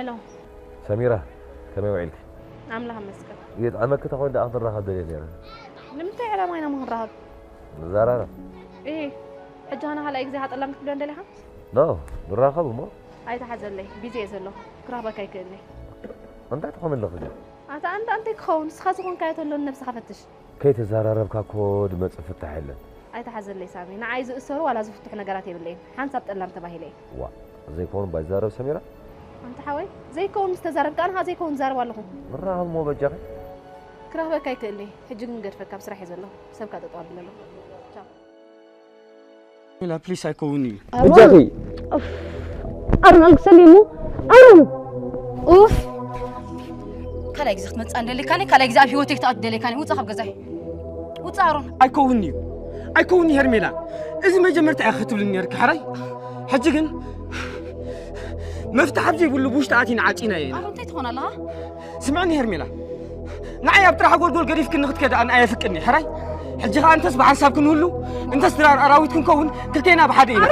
ሄሎ። ሰሚራ፣ ከመይ ውዒልኪ? ኣምላኽ ይመስገን። የጥዕመኪ ተኾይኑ ደኣ ክንራኸብ ደልየ ነይረ። ንምንታይ ዕላማ ኢና ክንራኸብ? ንዘራረብ። እይ፣ ሕጂ ሃና ካልኣይ ግዜ ሃጠላም ክትብለን ደሊኻ? ኖ፣ ንራኸብ እሞ። ኣይተሓዘለይ፣ ቢዚ እየ ዘለኹ። ክራኸበካ ኣይክእልን'የ። እንታይ ትኾን ኣለኺ ግን? ኣታ ኣንዳ እንታይ ክኸውን? ንስኻ ዝኾንካዮ ተሎ ንነብስኻ ፈትሽ። ከይተዘራረብካ እኮ ድመጽእ ፍታሕ የለን። ኣይትሓዘለይ ሳሚ፣ ንዓይ ዝእሰሩ ዋላ ዝፍትሑ ነገራት የብለይን። ሓንሳብ ጠላም ተባሂለ እየ። ዋእ፣ ዘይኮኑ ባይዛረብ ሰሚራ? ኣንታ ሓወይ፣ ዘይከውን ምስ ተዛረብካ ኣነ ኸኣ ዘይከውን እዛረብ ኣለኹ። ንራኸብ እሞ በጃኺ። ክራኽበካ ኣይክእልን እየ። ሕጂ ግን ገድፈካ ኣብ ስራሕ እየ ዘለኹ። ሰብካ ጠጠው ኣብለሉ። ቻው። ሜላ ፕሊስ ኣይከውን እዩ። በጃኺ። ኣሮን ኣልግሰለይ እሞ ኣሮን። ኡፍ ካልኣይ ግዜ ክትመፅእ እንደሌካኒ ካልኣይ ግዜ ኣብ ሂወተይ ክትኣት ደሌካኒ ውፃ ካብ ገዛይ ውፃ ኣሮን ኣይከውን እዩ ኣይከውን እዩ ሄርሜላ እዚ መጀመርታ እያ ክትብልኒ ነርኪ ሓራይ ሕጂ ግን መፍትሕ ኣብ ዘይብሉ ብውሽጢ ኣቲና ዓፂና እየ ኣሮን እንታይ ትኾን ኣለኻ ስምዕኒ ሄርሜላ ንዓይ ኣብ ጥራሕ ጎልጎል ገዲፍክኒ ክትከዳ ኣነ ኣየፍቅኒ ሕራይ ሕጂ ኸዓ እንተስ ብሓንሳብ ክንህሉ እንተስ ድራር ኣራዊት ክንከውን ክልቴና ብሓደ ኢና